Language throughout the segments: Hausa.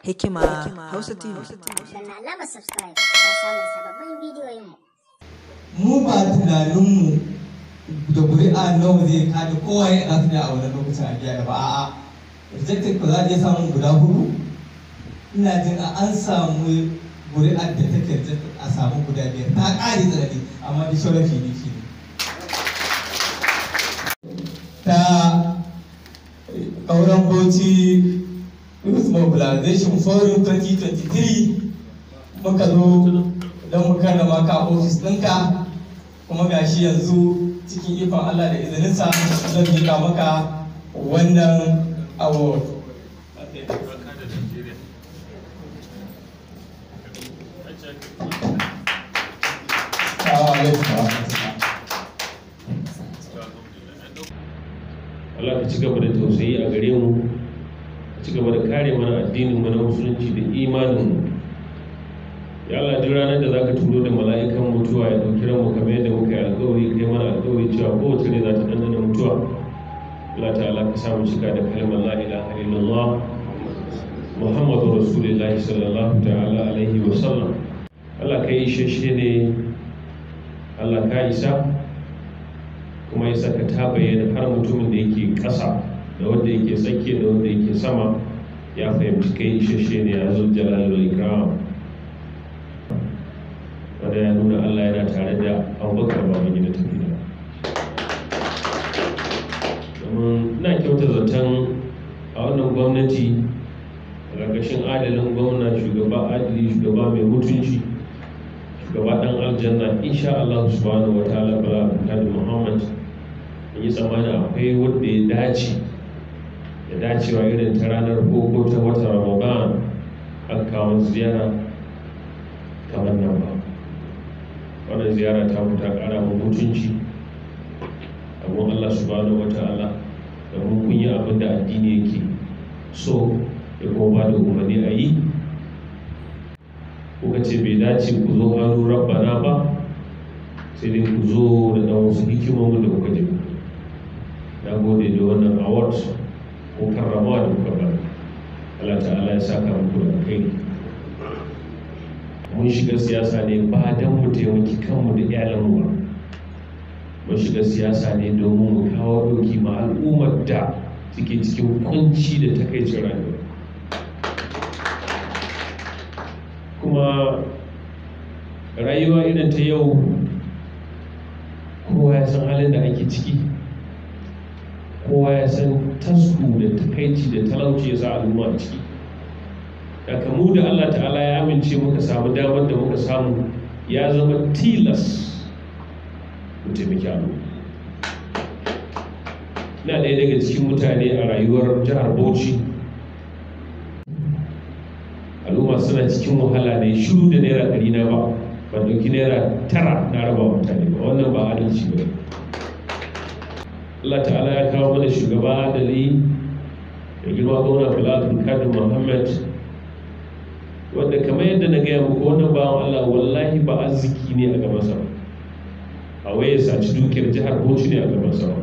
Hikima Hausa TV. Danna alamar subscribe don samun sababbin bidiyoyinmu. Mu ba tunaninmu da ƙuri'a nawa zai kada kowa ya ɗasu ne a wannan lokacin a biya da ba, a'a, rejected ko za a iya samun guda hudu. Ina jin a an samu ƙuri'ar da take rejected a samu guda biyar, ta ƙare tsanani, amma duk sauran PDP ne. Ta Ƙauren Bauchi Youth Mobilization Forum 2023 muka zo don mu karrama ka a ofis ɗinka, kuma gashi yanzu cikin ikon Allah da izininsa zan miƙa maka wannan award. Assalamu alaikum warahmatullahi. Allah ka ci gaba da tausayi a gare mu, ka ci gaba da kare mana addinin mu na musulunci da imanin mu. Ya Allah, duk ranar da zaka turo da mala'ikan mutuwa ya dauki ranmu kamar yadda muka yi alƙawari, kai mana alƙawari cewa kowace rai za ta ɗanɗana mutuwa. Allah ta'ala ka sa mu cika da kalmar la ilaha illallah Muhammadu Rasulullahi sallallahu ta'ala alaihi wa sallam. Allah ka yi isasshe ne, Allah ka isa, kuma ya saka ta bayyana har mutumin da yake ƙasa da wanda yake tsakiya da wanda yake sama ya fahimci kai isasshe ne, ya zo jalal wal ikram. Wanda ya nuna Allah yana tare da Abubakar Babangida Tafida. Domin ina kyauta zaton a wannan gwamnati a ƙarƙashin adalin gwamna, shugaba adali, shugaba mai mutunci, shugaba ɗan aljanna, insha Allah subhanahu wa ta'ala, Bala Abdulkadir Muhammad, in yi tsammani akwai wanda ya dace da dacewa irin ta ranar koko ta watan Ramadan an kawo ziyara kamar nan ba. Wannan ziyara ta mu ta ƙara mu mutunci abun Allah subhanahu wa ta'ala, domin kun yi abin da addini yake so ya kuma ba da umarni a yi. Kuka ce bai dace ku zo hannu rabbana ba, sai dai ku zo da ɗan wasu hikimomin da kuka je. Na gode da wannan award ko karramawa da kuka bani. Allah ta'ala ya saka muku da alkhairi. Mun shiga siyasa ne ba don mu taimaki kanmu da iyalanmu ba, mun shiga siyasa ne domin mu kawo ɗauki ma al'ummar da suke cikin kunci da takaicin rayuwa. Kuma rayuwa irin ta yau, kowa ya san halin da ake ciki, kowa ya san tasku da takaici da talauci ya sa al'umma a ciki. Daga mu da Allah ta'ala ya amince muka samu damar da muka samu, ya zama tilas mu taimaki al'umma. Ina ɗaya daga cikin mutane a rayuwar jihar Bauchi, al'umma suna cikin wahala ne shiru da ₦100 na ba, ban ɗauki ₦9 na raba mutane ba, wannan ba adalci ba. Allah ta'ala ya kawo mana shugaba adali da girma gwamna Bala Abdulkadir Muhammad, wanda kamar yadda na gaya muku, wannan bawan Allah wallahi ba arziki ne a gabansa ba, a waye saci dukiyar jihar Bauchi ne a gabansa ba.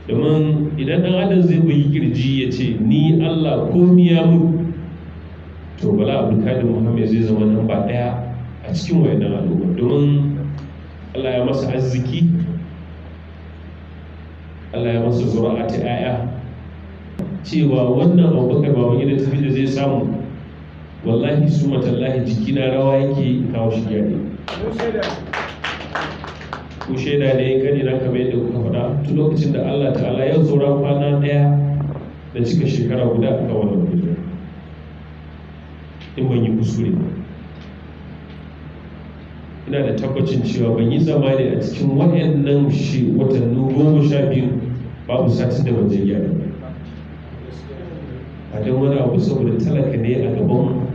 Domin idan ɗan adam zai bugi kirji ya ce ni Allah komi ya mu, to Bala Abdulkadir Muhammad zai zama namba ɗaya a cikin wayannan al'umma, domin Allah ya masa arziki, Allah ya masa zuri'a ta 'ya'ya. Cewa wannan Abubakar Babangida Tafida zai samu, wallahi su matallahi jikina rawa yake kawo shi gyare. Ku shaida ne kani na, kamar yadda kuka faɗa tun lokacin da Allah ta'ala ya saura kwana ɗaya da cika shekara guda a kan wannan kujera, in ban yi kuskure ba. Ina da tabbacin cewa ban yi zamani a cikin waɗannan watanni 12 babu satin da ban je gyara ba. A don wani abu saboda talaka ne a gaban.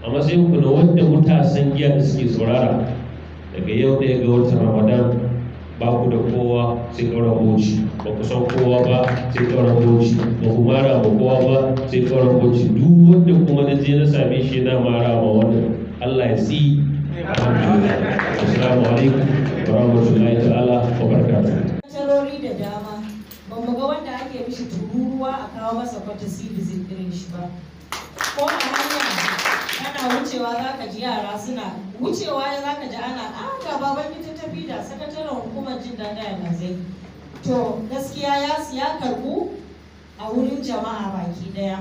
A matsayin ku na wanda matasan giya da suke saurara, daga yau 1 ga watan Ramadan ba ku da kowa sai Ƙauren Bauchi, ba ku san kowa ba sai Ƙauren Bauchi, ba ku mara ba kowa ba sai Ƙauren Bauchi. Duk wanda kuma na je na same shi yana mara ma wannan, Allah ya tsi. Assalamu alaikum wa rahmatullahi ta'ala wa barakatuh. Tarori da dama ba mu ga wanda ake mishi tururuwa a kawo masa courtesy visit irin shi ba. Ko a Kana wucewa za ka ji yara suna wucewa, ya za ka ji ana a ga baban gida tafi da sakataren hukumar jin daɗin alhazai. To gaskiya ya karɓu a wurin jama'a baki ɗaya.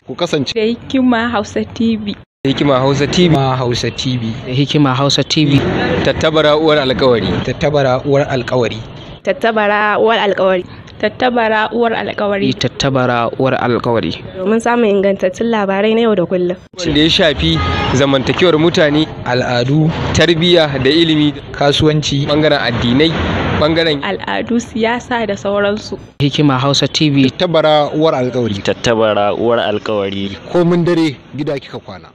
Ku kasance da Hikima Hausa TV. Hikima Hausa TV. Hausa TV. Hikima Hausa TV. Tattabara uwar alkawari. Tattabara uwar alkawari. Tattabara uwar alkawari. Tattabara uwar alkawari. Tattabara uwar alkawari. Domin samun ingantattun labarai na yau da kullum. Wanda ya shafi zamantakewar mutane, al'adu, tarbiyya da ilimi, kasuwanci, bangaren addinai, bangaren al'adu, siyasa da sauransu. Hikima Hausa TV. Tattabara uwar alkawari. Tattabara uwar alkawari. Komin dare gida kika kwana.